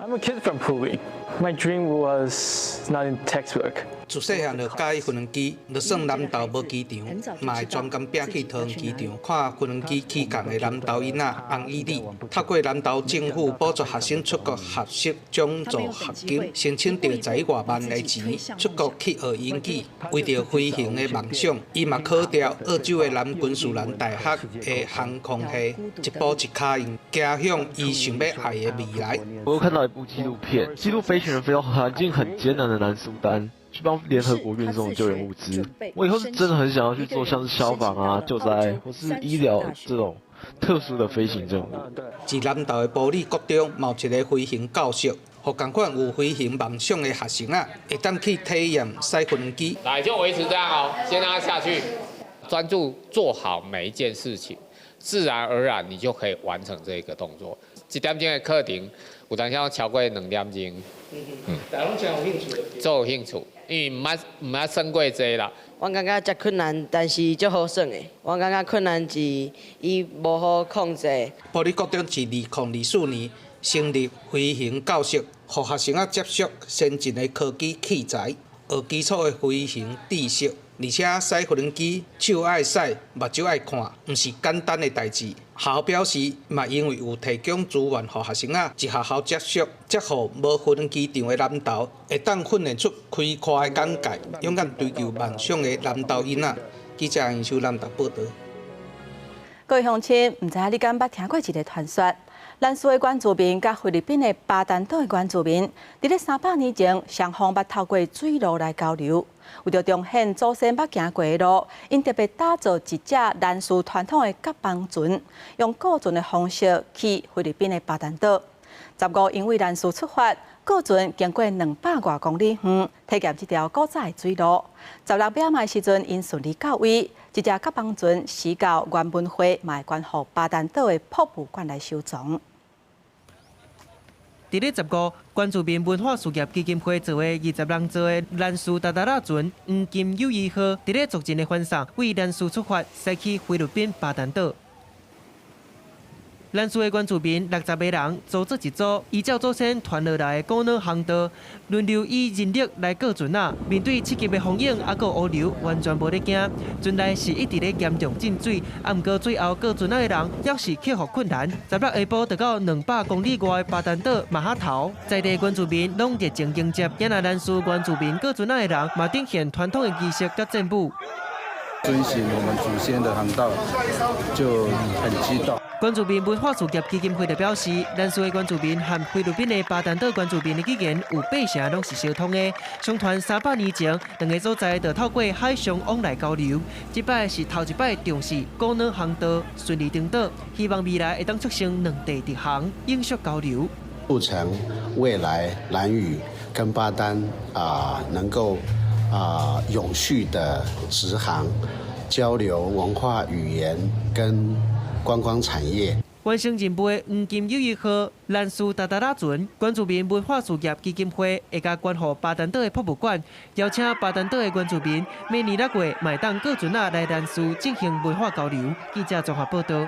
I'm a kid from Puli. My dream was not in textbook. 自細漢就佮意無人機，就算南投無機場，嘛會專工拚去桃園機場看無人機起降的南投囡仔洪以禮，透過南投政府補助學生出國學習獎助學金，申請著十一外萬的錢出國去學英語。為著飛行的夢想，伊嘛考著澳洲的南昆士蘭大學的航空系，一步一跤印，行向伊想欲愛的未來。我有看到一部紀錄片，記錄飛行員飛到環境很艱難的南蘇丹，去幫聯合國運送救援物資。我以後是真的很想要去做像是消防啊、救災或是醫療這種特殊的飛行任務。佇南投的埔里國中，嘛有一个飛行教室，予仝款有飛行夢想的學生仔，會當去體驗駛飛機。來，就維持這樣哦，先讓它下去，專注做好每一件事情，自然而然你就可以完成這個動作。一點鐘的課程，有當時超過2點鐘。嗯，大家攏真有興趣。足有興趣，因為毋捌算過這啦。我感覺遮困難，但是足好耍的。我感覺困難是伊無好控制。埔里國中自2024年成立飛行教室，予學生仔接觸先進的科技器材，學基礎的飛行知識，而且駛無人機手愛駛，目睭愛看，毋是簡單的代誌。學校表示，嘛因為有提供資源予學生仔，佇學校接觸，才予無無人機場的南投，會當訓練出開闊的眼界，勇敢追求夢想的南投囡仔。記者楊秀南投報導。各位鄉親，毋知影你敢捌聽過一个傳說？蘭嶼的原住民佮菲律賓的巴丹島的原住民，佇咧300年前，雙方捌透過水路來交流。為著彰顯祖先捌行過的路，𪜶特別打造一隻蘭嶼傳統的甲板船，用過船的方式去菲律賓的巴丹島。15英里蘭嶼出發，過船經過200外公里遠，體驗這條古早的水路。16秒的時陣，𪜶順利到位。這隻甲板船駛到原文會，嘛會捐予巴丹島的博物館來收藏。佇咧15，原住民文化事業基金會做的20人座的蘭嶼達達仔船黃金友誼號，佇咧族人的歡送，為蘭嶼出發，駛去菲律賓巴丹島。蘭嶼的原住民60個人組做一組，依照祖先傳落來的古老航道，輪流以人力來過船仔。面對七級的風湧，抑閣烏流，完全無咧驚。船內是一直咧嚴重進水，啊，毋過最後過船仔的人猶是克服困難。16下晡就到200公里外的巴丹島馬哈頭，在地原住民攏熱情迎接。也若蘭嶼原住民過船仔的人，嘛展現傳統的儀式佮戰舞。遵循我們祖先的航道，就很激動。原住民文化事業基金會就表示，蘭嶼的原住民和菲律賓的巴丹島原住民的語言有八成攏是相通的。相傳300年前，兩個所在就透過海上往來交流。這擺是頭一擺重視古老航道順利登島，希望未來會當促成兩地直航，永續交流。促成未來蘭嶼跟巴丹啊能夠永續的直航交流文化語言跟觀光產業。完成任務的黃金友誼號蘭嶼達達仔船，原住民文化事業基金會會共捐予巴丹島的博物館，邀請巴丹島的原住民每年6月嘛會當過船仔來蘭嶼進行文化交流。記者綜合報道。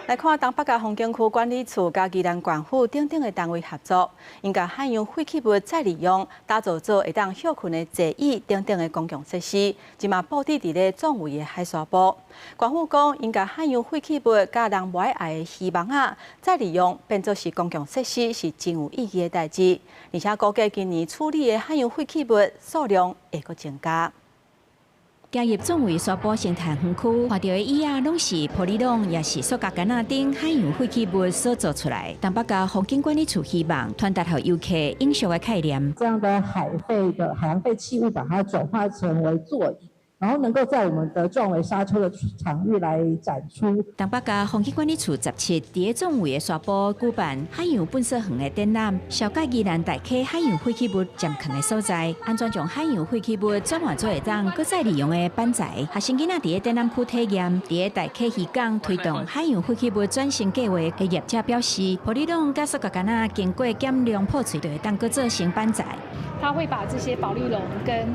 來看東北角風景區管理處佮宜蘭縣府等等的單位合作，𪜶共海洋廢棄物再利用，打造做會當歇睏的座椅等等的公共設施，這馬布置佇咧壯圍的海沙埔。縣府講，𪜶共海洋廢棄物佮人無愛的漁網仔再利用，變做是公共設施，是真有意義的代誌。而且估計今年處理的海洋廢棄物數量會閣增加。行入壯圍沙埔生態園區，看著的椅仔攏是保麗龍，抑是塑膠桿仔頂海洋廢棄物所做出來。東北角風景管理處希望傳達予遊客永續的概念。這樣的海廢的海洋廢棄物，把它轉化成為座椅，然後能夠在我們的壯圍沙丘的場域來展出。東北角風景管理處17，佇咧壯圍的沙埔舉辦海洋糞埽園的展覽，紹介宜蘭大溪海洋廢棄物暫囥的所在，按怎將海洋廢棄物轉換做會當閣再利用的板材。學生囡仔佇咧展覽區體驗，佇咧大溪漁港推動海洋廢棄物轉型計劃的業者表示，保麗龍佮塑膠桿仔經過減量破碎，就會當閣做成板材。他會把這些保麗龍跟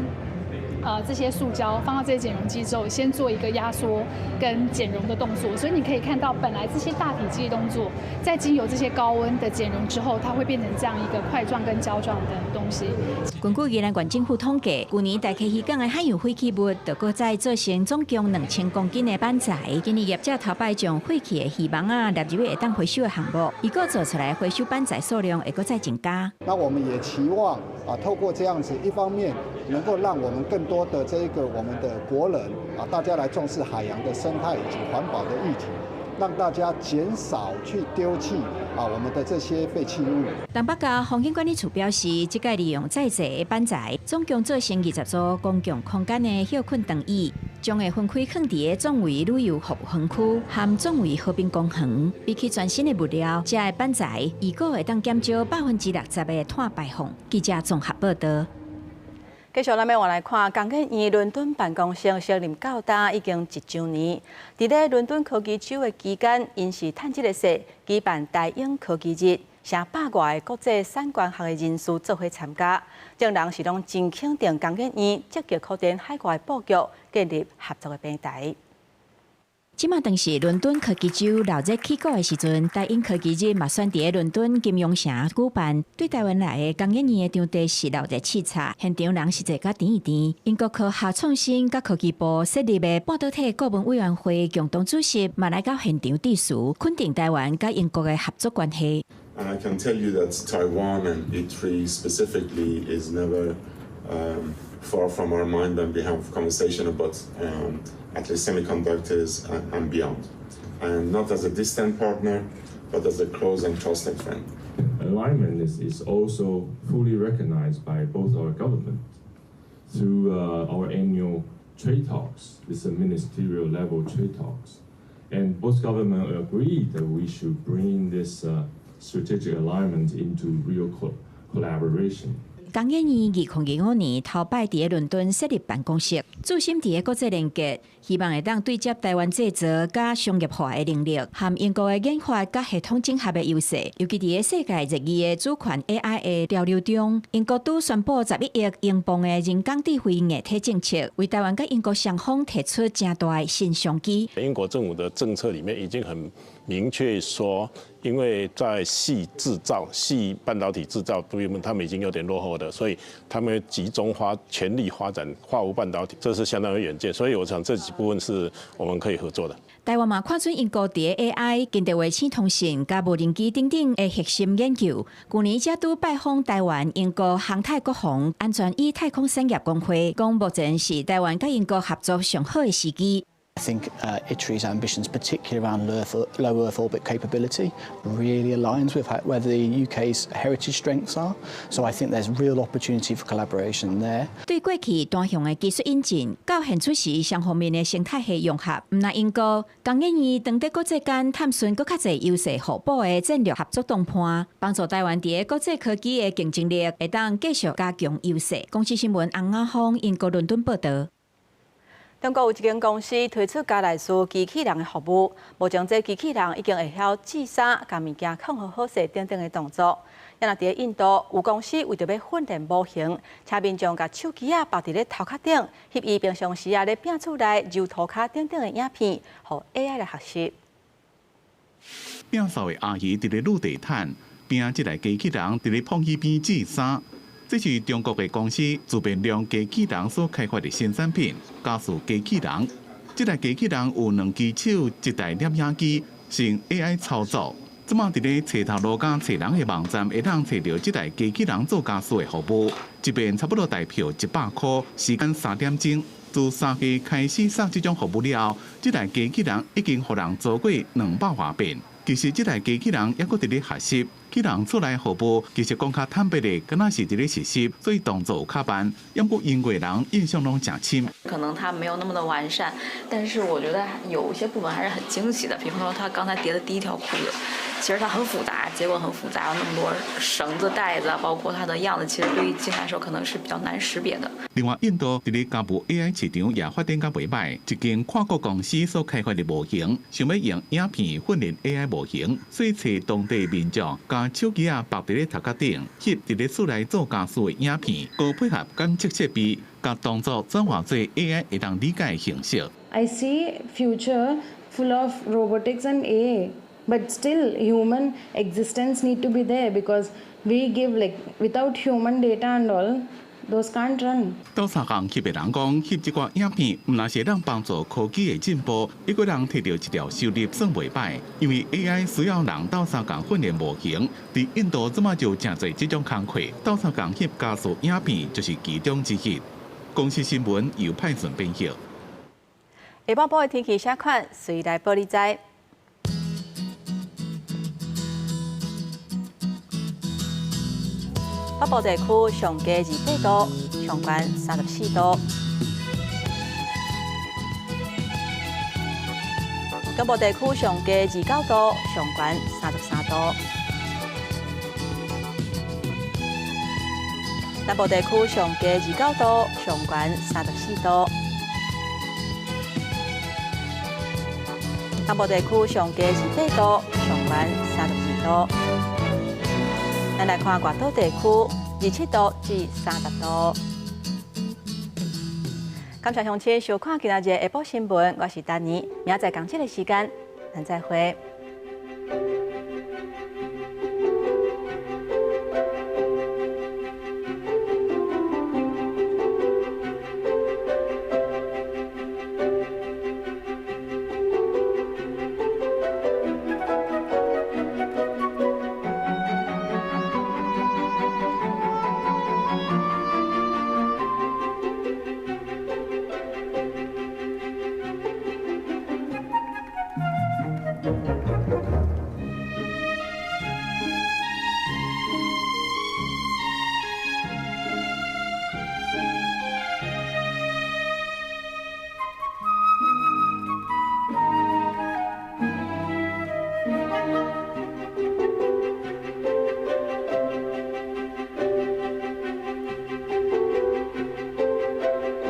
這些塑膠放到這些減容機之後，先做一個壓縮跟減容的動作，所以你可以看到，本來這些大體積的動作，在經由這些高溫的減容之後，它會變成這樣一個塊狀跟膠狀的東西。根據宜蘭縣政府統計，舊年大溪漁港的海洋廢棄物，就閣再做成總共2000公斤的板材。今年業者頭擺將廢棄的漁網仔納入會當回收的項目，預估做出來回收板材數量會閣再增加。那我們也期望啊，透過這樣子，一方面能夠讓我們更多的這個我們的國人啊，大家來重視海洋的生態以及環保的議題，讓大家減少去丟棄啊我們的這些廢棄物。東北角風景管理處表示，這屆利用再製的板材，總共做成20組公共空間的歇睏長椅，將會分開囥佇咧壯圍旅遊服務園區和壯圍河濱公園。比起全新的物料，這个板材預估會當減少60%的碳排放。記者綜合報道。繼續，咱欲換來看，工研院倫敦辦公室成立到今已經一週年。佇咧倫敦科技週的期間，𪜶是趁這个勢舉辦台英科技日，成百外个國際產官學的人士做伙參加。眾人是攏真肯定工研院積極擴展海外布局，建立合作的平台。這馬當是倫敦科技週鬧熱起鼓的時陣，台英科技日嘛選佇咧倫敦金融城舉辦。對台灣來的工研院的場地是鬧熱刺炒，現場人是濟甲甜甜。英國科學創新佮科技部設立的半導體顧問委員會共同主席嘛來到現場致辭，肯定台灣佮英國的合作關係。 And I can tell you that Taiwan and ITRI specifically is never far from our mind, and we have conversation about at least semiconductors and beyond. And not as a distant partner, but as a close and trusted friend. Alignment is also fully recognized by both our government through our annual trade talks. It's a ministerial level trade talks. And both governments agree that we should bring this strategic alignment into real collaboration. 工研院2005年頭擺佇倫敦設立辦公室，注心佇國際連結，希望會當對接台灣製造佮商業化的能力，和英國的研發佮系統整合的優勢。尤其佇世界熱議的主權 AI 的潮流中，英國拄宣布11億英鎊的人工智慧硬體政策，為台灣佮英國雙方提出誠大的新商機。英國政府的政策裡面已經很明確說，因為在矽製造、矽半導體製造部分，他們已經有點落後的，所以他們集中花全力發展化無半導體，這是相當有遠見。所以我想這幾部分是我們可以合作的。台灣嘛看準英國佇 AI、近地衛星通信佮無人機等等的核心研究。去年才拄拜訪台灣英國航太國防安全與太空產業公會，講目前是台灣佮英國合作上好的時機。 I think ITRI's ambitions, particularly around low Earth orbit capability, really aligns with where the UK's heritage strengths are. So I think there's real opportunity for collaboration there. 對過去單向的技術引進，到現出時雙方面的生態系融合，毋但英國工研院當佇國際間探尋閣較濟優勢互補的戰略合作同伴，幫助台灣佇國際科技的競爭力會當繼續加強優勢。公視新聞洪雅芳，英國倫敦報道。中國有一間公司推出家內事機器人的服務，目前這機器人已經會曉摺衫、共物件囥好好勢等等的動作。啊，若佇印度有公司為著欲訓練模型，請民眾共手機仔縛佇咧頭殼頂，翕伊平常時仔咧拚厝內、揉塗跤等等的影片，予 AI 來學習。摒掃的阿姨佇咧擼地毯，邊仔這台機器人佇咧炕椅邊摺衫。這是中國的公司自變量機器人所開發的新產品——家事機器人。這台機器人有兩支手、一台攝影機，是用 AI 操作。這馬佇咧揣頭路佮揣人的網站，會當揣著這台機器人做家事的服務。一遍差不多台票100箍，時間3點鐘。自3月開始送這種服務了後，這台機器人已經予人做過200外遍。其實這台機器人猶閣佇咧學習，去人厝內服務，其實講較坦白的，敢若是佇咧實習，所以動作有較慢。毋過用過人印象攏誠深。可能它沒有那麼的完善，但是我覺得有一些部分還是很驚喜的。比方說，他剛才疊的第一條褲子，其實它很複雜，結構很複雜，有那麼多繩子、帶子，包括它的樣子，其實對於機器來說可能是比較難識別的。另外，印度佇咧家務 AI 市場也發展甲袂䆀，一間跨國公司所開發的模型，想欲用影片訓練 AI 模型，所以揣當地民眾共手機仔縛佇咧頭殼頂，翕佇咧厝內做家事的影片，閣配合監測設備，共動作轉化做 AI 會當理解的形式。 I see future full of robotics and AI, but still human existence need to be there because we give like without human data and all. Those can't run. 鬥相共翕的人講，翕這寡影片，毋但是會當幫助科技的進步，抑閣通提著一條收入算袂䆀，因為 AI 需要人鬥相共訓練模型。佇印度這馬就誠濟這種工課，鬥相共翕家事影片就是其中之一。公視新聞由派順編譯。下半晡的天氣啥款，隨來報你知。北部地區上低28度，上懸34度；中部地區上低29度，上懸33度；南部地區上低29度，上懸34度；東部地區上低28度，上懸32度。咱來看外島地區，27度至30度。感謝鄉親收看今仔日下晡新聞，我是丹妮，明仔載仝這个時間，咱再會。